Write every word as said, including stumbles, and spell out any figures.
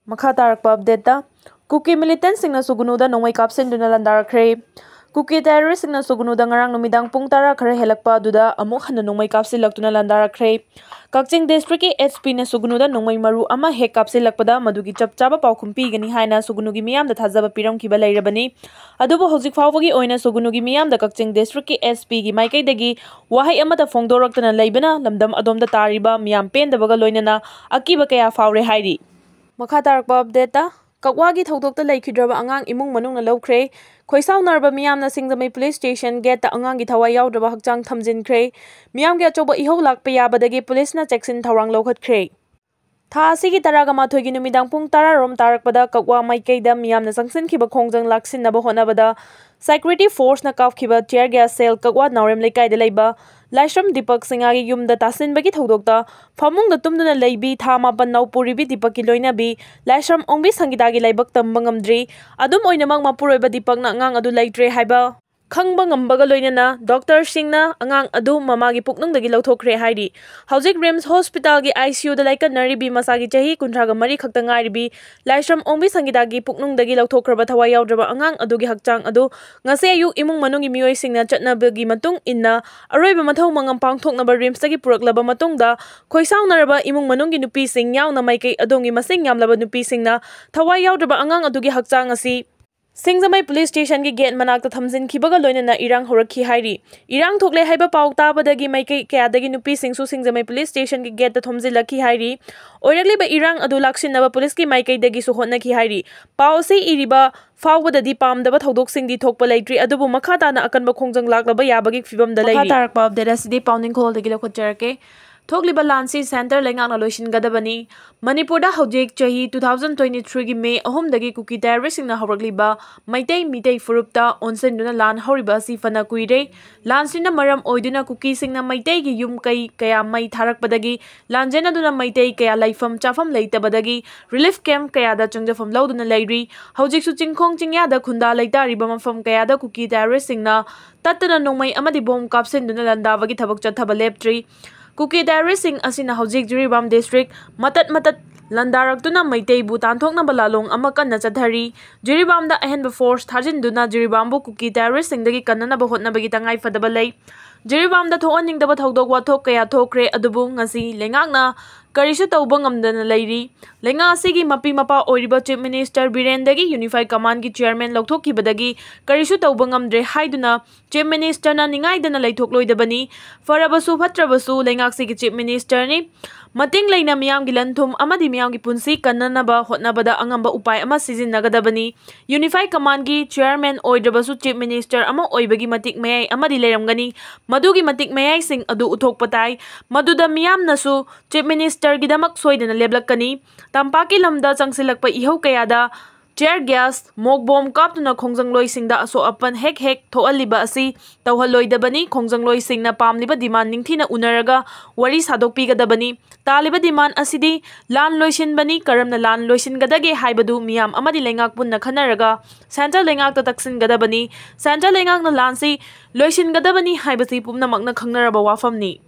ꯃꯈꯥ ꯇꯥꯔꯛꯄ ꯑꯞꯗꯦꯠꯇ, ꯀꯨꯀꯤ ꯃꯤꯂꯤꯇꯦꯟꯁꯤꯡꯅ ꯁꯨꯒꯨꯅꯨꯗ ꯅꯣꯡꯃꯩ ꯀꯥꯞꯁꯤꯟꯗꯨꯅ ꯂꯥꯟꯗꯥꯔꯛꯈ꯭ꯔꯦ꯫ ꯀꯨꯀꯤ ꯇꯦꯔꯣꯔꯤꯁꯁꯤꯡꯅ ꯁꯨꯒꯨꯅꯨꯗ ꯉꯔꯥꯡ ꯅꯨꯃꯤꯗꯥꯡ ꯄꯨꯡ ꯇꯔꯥ ꯈꯔ ꯍꯦꯜꯂꯛꯄ ꯑꯗꯨꯗ ꯑꯃꯨꯛ ꯍꯟꯅ ꯅꯣꯡꯃꯩ ꯀꯥꯞꯁꯤꯜꯂꯛꯇꯨꯅ ꯂꯥꯟꯗꯥꯔꯛꯈ꯭ꯔꯦ꯫ ꯀꯛꯆꯤꯡ ꯗꯤꯁꯇ꯭ꯔꯤꯛꯀꯤ ꯑꯦꯁ ꯄꯤꯅ ꯁꯨꯒꯨꯅꯨꯗ ꯅꯣꯡꯃꯩ ꯃꯔꯨ ꯑꯃ ꯍꯦꯛ ꯀꯥꯞꯁꯤꯜꯂꯛꯄꯗ ꯃꯗꯨꯒꯤ ꯆꯞ ꯆꯥꯕ ꯄꯥꯎꯈꯨꯝ ꯄꯤꯒꯅꯤ ꯍꯥꯏꯅ ꯁꯨꯒꯨꯅꯨꯒꯤ ꯃꯤꯌꯥꯝꯗ ꯊꯥꯖꯕ ꯄꯤꯔꯝꯈꯤꯕ ꯂꯩꯔꯕꯅꯤ꯫ ꯑꯗꯨꯕꯨ ꯍꯧꯖꯤꯛ ꯐꯥꯎꯕꯒꯤ ꯑꯣꯏꯅ ꯁꯨꯒꯨꯅꯨꯒꯤ ꯃꯤꯌꯥꯝꯗ ꯀꯛꯆꯤꯡ ꯗꯤꯁꯇ꯭ꯔꯤꯛꯀꯤ ꯑꯦꯁ ꯄꯤꯒꯤ ꯃꯥꯏꯀꯩꯗꯒꯤ ꯋꯥꯍꯩ ꯑꯃꯠꯇ ꯐꯣꯡꯗꯣꯔꯛꯇꯅ ꯂꯩꯕꯅ ꯂꯝꯗꯝ ꯑꯗꯣꯝꯗ ꯇꯥꯔꯤꯕ ꯃꯤꯌꯥꯝ ꯄꯦꯟꯗꯕꯒ ꯂꯣꯏꯅꯅ ꯑꯀꯤꯕ ꯀꯌꯥ ꯐꯥꯎꯔꯦ ꯍꯥꯏꯔꯤ꯫ ꯃꯈꯥ ꯇꯥꯔꯛꯄ ꯑꯞꯗꯦꯠꯇ, ꯀꯛꯋꯥꯒꯤ ꯊꯧꯗꯣꯛꯇ ꯂꯩꯈꯤꯗ꯭ꯔꯕ ꯑꯉꯥꯡ ꯏꯃꯨꯡ ꯃꯅꯨꯡꯅ ꯂꯧꯈ꯭ꯔꯦ꯫ ꯈꯣꯏꯁꯥꯎꯅꯔꯕ ꯃꯤꯌꯥꯝꯅ ꯁꯤꯡꯖꯃꯩ ꯄꯨꯂꯤꯁ ꯁ꯭ꯇꯦꯁꯟ ꯒꯦꯠꯇ ꯑꯉꯥꯡꯒꯤ ꯊꯋꯥꯏ ꯌꯥꯎꯗ꯭ꯔꯕ ꯍꯛꯆꯥꯡ ꯊꯝꯖꯤꯟꯈ꯭ꯔꯦ꯫ ꯃꯤꯌꯥꯝꯒꯤ ꯑꯆꯧꯕ ꯏꯍꯧ ꯂꯥꯛꯄ ꯌꯥꯕꯗꯒꯤ ꯄꯨꯂꯤꯁꯅ ꯆꯦꯛꯁꯤꯟ ꯊꯧꯔꯥꯡ ꯂꯧꯈꯠꯈ꯭ꯔꯦ꯫ ꯊꯥ ꯑꯁꯤꯒꯤ ꯇꯔꯥꯒ ꯃꯥꯊꯣꯏꯒꯤ ꯅꯨꯃꯤꯗꯥꯡ ꯄꯨꯡ ꯇꯔꯥ ꯔꯣꯝ ꯇꯥꯔꯛꯄꯗ ꯀꯛꯋꯥ ꯃꯥꯏꯀꯩꯗ ꯃꯤꯌꯥꯝꯅ ꯆꯪꯁꯤꯟꯈꯤꯕ ꯈꯣꯡꯖꯪ ꯂꯥꯛꯁꯤꯟꯅꯕ ꯍꯣꯠꯅꯕꯗ ꯁꯦꯀ꯭ꯌꯨꯔꯤꯇꯤ ꯐꯣꯔꯁꯅ ꯀꯥꯞꯈꯤꯕ ꯇꯤꯌꯔ ꯒ꯭ꯌꯥꯁ ꯁꯦꯜ ꯀꯛꯋꯥ ꯅꯥꯎꯔꯦꯝ ꯂꯩꯀꯥꯏꯗ ꯂꯩꯕ ꯂꯥꯏꯁ꯭ꯔꯝ ꯗꯤꯄꯛ ꯁꯤꯡꯍꯒꯤ ꯌꯨꯝꯗ ꯇꯥꯁꯤꯟꯕꯒꯤ ꯊꯧꯗꯣꯛꯇ ꯐꯃꯨꯡꯗ ꯇꯨꯝꯗꯨꯅ ꯂꯩꯕꯤ ꯊꯥ ꯃꯥꯄꯟ ꯅꯧꯄꯨꯔꯤꯕꯤ ꯗꯤꯄꯛꯀꯤ ꯂꯣꯏꯅꯕꯤ ꯂꯥꯏꯁ꯭ꯔꯝ ꯑꯣꯡꯕꯤ ꯁꯪꯒꯤꯇꯥꯒꯤ ꯂꯥꯏꯕꯛ ꯇꯝꯕ ꯉꯝꯗ꯭ꯔꯤ꯫ ꯑꯗꯨꯝ ꯑꯣꯏꯅꯃꯛ, ꯃꯄꯨꯔꯣꯏꯕ ꯗꯤꯄꯛꯅ ꯑꯉꯥꯡ ꯑꯗꯨ ꯂꯩꯇ꯭ꯔꯦ ꯍꯥꯏꯕ ꯈꯪꯕ ꯉꯝꯕꯒ ꯂꯣꯏꯅꯅ ꯗꯣꯛꯇꯔꯁꯤꯡꯅ ꯑꯉꯥꯡ ꯑꯗꯨ ꯃꯃꯥꯒꯤ ꯄꯨꯛꯅꯨꯡꯗꯒꯤ ꯂꯧꯊꯣꯛꯈ꯭ꯔꯦ ꯍꯥꯏꯔꯤ꯫ ꯍꯧꯖꯤꯛ ꯔꯤꯝꯁ ꯍꯣꯁꯄꯤꯇꯥꯜꯒꯤ ꯑꯥꯏ ꯁꯤ ꯌꯨꯗ ꯂꯥꯏꯀꯠꯅꯔꯤꯕꯤ ꯃꯁꯥꯒꯤ ꯆꯍꯤ ꯀꯨꯟꯊ꯭ꯔꯥꯒ ꯃꯔꯤ ꯈꯛꯇ ꯉꯥꯏꯔꯤꯕꯤ ꯂꯥꯏꯁ꯭ꯔꯝ ꯑꯣꯡꯕꯤ ꯁꯪꯒꯤꯇꯥꯒꯤ ꯄꯨꯛꯅꯨꯡꯗꯒꯤ ꯂꯧꯊꯣꯛꯈ꯭ꯔꯕ ꯊꯋꯥꯏ ꯌꯥꯎꯗ꯭ꯔꯕ ꯑꯉꯥꯡ ꯑꯗꯨꯒꯤ ꯍꯛꯆꯥꯡ ꯑꯗꯨ ꯉꯁꯤ ꯑꯌꯨꯛ ꯏꯃꯨꯡ ꯃꯅꯨꯡꯒꯤ ꯃꯤꯑꯣꯏꯁꯤꯡꯅ ꯆꯠꯅꯕꯒꯤ ꯃꯇꯨꯡ ꯏꯟꯅ ꯑꯔꯣꯏꯕ ꯃꯊꯧ ꯃꯉꯝ ꯄꯥꯡꯊꯣꯛꯅꯕ ꯔꯤꯝꯁꯇꯒꯤ ꯄꯨꯔꯛꯂꯕ ꯃꯇꯨꯡꯗ, ꯈꯣꯏꯁꯥꯎꯅꯔꯕ ꯏꯃꯨꯡ ꯃꯅꯨꯡꯒꯤ ꯅꯨꯄꯤꯁꯤꯡ ꯌꯥꯎꯅ ꯃꯥꯏꯀꯩ ꯑꯗꯣꯝꯒꯤ ꯃꯁꯤꯡ ꯌꯥꯝꯂꯕ ꯅꯨꯄꯤꯁꯤꯡꯅ ꯊꯋꯥꯏ ꯌꯥꯎꯗ꯭ꯔꯕ ꯑꯉꯥꯡ ꯑꯗꯨꯒꯤ ꯍꯛꯆꯥꯡ ꯑꯁꯤ ꯁꯤꯡꯖꯃꯩ ꯄꯨꯂꯤꯁ ꯁ꯭ꯇꯦꯁꯟꯒꯤ ꯒꯦꯠ ꯃꯅꯥꯛꯇ ꯊꯝꯖꯤꯟꯈꯤꯕꯒ ꯂꯣꯏꯅꯅ ꯏꯔꯥꯡ ꯍꯧꯔꯛꯈꯤ ꯍꯥꯏꯔꯤ꯫ ꯏꯔꯥꯡ ꯊꯣꯛꯂꯦ ꯍꯥꯏꯕ ꯄꯥꯎ ꯇꯥꯕꯗꯒꯤ ꯃꯥꯏꯀꯩ ꯀꯌꯥꯗꯒꯤ ꯅꯨꯄꯤꯁꯤꯡꯁꯨ ꯁꯤꯡꯖꯃꯩ ꯄꯨꯂꯤꯁ ꯁ꯭ꯇꯦꯁꯟꯒꯤ ꯒꯦꯠꯇ ꯊꯣꯝꯖꯤꯜꯂꯛꯈꯤ ꯍꯥꯏꯔꯤ꯫ ꯑꯣꯏꯔꯛꯂꯤꯕ ꯏꯔꯥꯡ ꯑꯗꯨ ꯂꯥꯛꯁꯤꯟꯅꯕ ꯄꯨꯂꯤꯁꯀꯤ ꯃꯥꯏꯀꯩꯗꯒꯤꯁꯨ ꯍꯣꯠꯅꯈꯤ ꯍꯥꯏꯔꯤ꯫ ꯄꯥꯎ ꯑꯁꯤ ꯏꯔꯤꯕ ꯐꯥꯎꯕꯗꯗꯤ ꯄꯥꯝꯗꯕ ꯊꯧꯗꯣꯛꯁꯤꯡꯗꯤ ꯊꯣꯛꯄ ꯂꯩꯇ꯭ꯔꯤ, ꯑꯗꯨꯕꯨ ꯃꯈꯥ ꯇꯥꯅ ꯑꯀꯟꯕ ꯈꯣꯡꯖꯪ ꯂꯥꯛꯂꯕ ꯌꯥꯕꯒꯤ ꯐꯤꯕꯝꯗ ꯃꯈꯥ ꯂꯩꯔꯤ꯫ ꯇꯥꯔꯛꯄ ꯑꯞꯗꯦꯠ ꯑꯁꯤꯗꯤ ꯄꯥꯎꯅꯤꯡꯈꯣꯜꯗꯒꯤ ꯂꯧꯈꯠꯆꯔꯛꯀꯦ꯫ ꯊꯣꯛꯂꯤꯕ ꯂꯥꯟꯁꯤ ꯁꯦꯟꯇꯔ ꯂꯩꯉꯥꯛꯅ ꯂꯣꯏꯁꯤꯟꯒꯗꯕꯅꯤ꯫ ꯃꯅꯤꯄꯨꯔꯗ ꯍꯧꯖꯤꯛ ꯆꯍꯤ two thousand twenty threeꯒꯤ ꯃꯦ ꯑꯍꯨꯝꯗꯒꯤ ꯀꯨꯀꯤ ꯇꯦꯔꯣꯔꯤꯁꯁꯤꯡꯅ ꯍꯧꯔꯛꯂꯤꯕ ꯃꯩꯇꯩ ꯃꯤꯇꯩ ꯐꯨꯔꯨꯞꯇ ꯑꯣꯟꯁꯤꯟꯗꯨꯅ ꯂꯥꯟ ꯍꯧꯔꯤꯕ ꯑꯁꯤ ꯐꯅ ꯀꯨꯏꯔꯦ꯫ ꯂꯥꯟꯁꯤꯅ ꯃꯔꯝ ꯑꯣꯏꯗꯨꯅ ꯀꯨꯀꯤꯁꯤꯡꯅ ꯃꯩꯇꯩꯒꯤ ꯌꯨꯝ ꯀꯩ ꯀꯌꯥ ꯃꯩ ꯊꯥꯔꯛꯄꯗꯒꯤ ꯂꯥꯟꯖꯦꯟꯅꯗꯨꯅ ꯃꯩꯇꯩ ꯀꯌꯥ ꯂꯩꯐꯝ ꯆꯥꯐꯝ ꯂꯩꯇꯕꯗꯒꯤ ꯔꯤꯂꯤꯐ ꯀꯦꯝꯞ ꯀꯌꯥꯗ ꯆꯪꯖꯐꯝ ꯂꯧꯗꯨꯅ ꯂꯩꯔꯤ꯫ ꯍꯧꯖꯤꯛꯁꯨ ꯆꯤꯡꯈꯣꯡ ꯆꯤꯡꯌꯥꯗ ꯈꯨꯟꯗꯥ ꯂꯩꯇꯥꯔꯤꯕ ꯃꯐꯝ ꯀꯌꯥꯗ ꯀꯨꯀꯤ ꯇꯦꯔꯣꯔꯤꯁꯁꯤꯡꯅ ꯇꯠꯇꯅ ꯅꯣꯡꯃꯩ ꯑꯃꯗꯤ ꯕꯣꯝ ꯀꯥꯞꯁꯤꯟꯗꯨꯅ ꯂꯥꯟꯗꯥꯕꯒꯤ ꯊꯕꯛ ꯆꯠꯊꯕ ꯂꯦꯞꯇ꯭ꯔꯤ꯫ ꯀꯨꯀꯤ ꯇꯦꯔꯣꯔꯤꯁꯁꯤꯡ ꯑꯁꯤꯅ ꯍꯧꯖꯤꯛ ꯖꯤꯔꯤꯕꯥꯝ ꯗꯤꯁꯇ꯭ꯔꯤꯛ ꯃꯇꯠ ꯃꯇꯠ ꯂꯥꯟꯗꯥꯔꯛꯇꯨꯅ ꯃꯩꯇꯩꯕꯨ ꯇꯥꯟꯊꯣꯛꯅꯕ ꯂꯥꯂꯣꯡ ꯑꯃ ꯀꯟꯅ ꯆꯠꯊꯔꯤ꯫ ꯖꯤꯔꯤꯕꯥꯝꯗ ꯑꯍꯦꯟꯕ force ꯊꯥꯖꯤꯟꯗꯨꯅ ꯖꯤꯔꯤꯕꯥꯝꯕꯨ ꯀꯨꯀꯤ terroristꯁꯤꯡꯗꯒꯤ ꯀꯟꯅꯅꯕ ꯍꯣꯠꯅꯕꯒꯤ ꯇꯉꯥꯏ ꯐꯗꯕ ꯂꯩ꯫ ꯖꯤꯔꯤꯕꯥꯝꯗ ꯊꯣꯛꯍꯟꯅꯤꯡꯗꯕ ꯊꯧꯗꯣꯛ ꯋꯥꯊꯣꯛ ꯀꯌꯥ ꯊꯣꯛꯈ꯭ꯔꯦ, ꯑꯗꯨꯕꯨ ꯉꯁꯤ ꯂꯩꯉꯥꯛꯅ ꯀꯔꯤꯁꯨ ꯇꯧꯕ ꯉꯝꯗꯅ ꯂꯩꯔꯤ꯫ ꯂꯩꯉꯥꯛ ꯑꯁꯤꯒꯤ ꯃꯄꯤ ꯃꯄꯥ ꯑꯣꯏꯔꯤꯕ Chief Minister ꯕꯤꯔꯦꯟꯗꯒꯤ Unified Commandꯒꯤ chairman ꯂꯧꯊꯣꯛꯈꯤꯕꯗꯒꯤ ꯀꯔꯤꯁꯨ ꯇꯧꯕ ꯉꯝꯗ꯭ꯔꯦ ꯍꯥꯏꯗꯨꯅ Chief Ministerꯅ ꯅꯤꯡꯉꯥꯏꯗꯅ ꯂꯩꯊꯣꯛꯂꯣꯏꯗꯕꯅꯤ꯫ ꯐꯔꯕꯁꯨ ꯐꯠꯇ꯭ꯔꯕꯁꯨ ꯂꯩꯉꯥꯛꯁꯤꯒꯤ Chief Ministerꯅꯤ꯫ ꯃꯇꯤꯡ ꯂꯩꯅ ꯃꯤꯌꯥꯝꯒꯤ ꯂꯟ ꯊꯨꯝ ꯑꯃꯗꯤ ꯃꯤꯌꯥꯝꯒꯤ ꯄꯨꯟꯁꯤ ꯀꯟꯅꯅꯕ ꯍꯣꯠꯅꯕꯗ ꯑꯉꯝꯕ ꯎꯄꯥꯏ ꯑꯃ ꯁꯤꯖꯤꯟꯅꯒꯗꯕꯅꯤ꯫ Unified Commandꯒꯤ chairman ꯑꯣꯏꯗ꯭ꯔꯕꯁꯨ Chief Minister ꯑꯃ ꯑꯣꯏꯕꯒꯤ ꯃꯇꯤꯛ ꯃꯌꯥꯏ ꯑꯃꯗꯤ ꯂꯩꯔꯝꯒꯅꯤ꯫ ꯃꯗꯨꯒꯤ ꯃꯇꯤꯛ ꯃꯌꯥꯏꯁꯤꯡ ꯑꯗꯨ ꯎꯠꯊꯣꯛꯄ ꯇꯥꯏ꯫ ꯃꯗꯨꯗ ꯃꯤꯌꯥꯝꯅꯁꯨ Chief Ministerꯒꯤꯗꯃꯛ ꯁꯣꯏꯗꯅ ꯂꯦꯞꯂꯛꯀꯅꯤ꯫ ꯇꯝꯄꯥꯛꯀꯤ ꯂꯝꯗ ꯆꯪꯁꯤꯜꯂꯛꯄ ꯏꯍꯧ ꯀꯌꯥꯗ tear gas, smoke bomb ꯀꯥꯞꯇꯨꯅ ꯈꯣꯡꯖꯪꯂꯣꯏꯁꯤꯡꯗ ꯑꯁꯣꯛ ꯑꯄꯟ ꯍꯦꯛ ꯍꯦꯛ ꯊꯣꯛꯍꯜꯂꯤꯕ ꯑꯁꯤ ꯇꯧꯍꯜꯂꯣꯏꯗꯕꯅꯤ꯫ ꯈꯣꯡꯖꯪꯂꯣꯏꯁꯤꯡꯅ ꯄꯥꯝꯂꯤꯕ demand ꯅꯤꯡꯊꯤꯅ ꯎꯅꯔꯒ ꯋꯥꯔꯤ ꯁꯥꯗꯣꯛꯄꯤꯒꯗꯕꯅꯤ꯫ ꯇꯥꯜꯂꯤꯕ demand ꯑꯁꯤꯗꯤ ꯂꯥꯟ ꯂꯣꯏꯁꯤꯟꯕꯅꯤ꯫ ꯀꯔꯝꯅ ꯂꯥꯟ ꯂꯣꯏꯁꯤꯟꯒꯗꯒꯦ ꯍꯥꯏꯕꯗꯨ ꯃꯤꯌꯥꯝ ꯑꯃꯗꯤ ꯂꯩꯉꯥꯛ ꯄꯨꯟꯅ ꯈꯟꯅꯔꯒ central ꯂꯩꯉꯥꯛꯇ ꯇꯛꯁꯤꯟꯒꯗꯕꯅꯤ꯫ Central ꯂꯩꯉꯥꯛꯅ ꯂꯥꯟꯁꯤ ꯂꯣꯏꯁꯤꯟꯒꯗꯕꯅꯤ ꯍꯥꯏꯕꯁꯤ ꯄꯨꯝꯅꯃꯛꯅ ꯈꯪꯅꯔꯕ ꯋꯥꯐꯝꯅꯤ꯫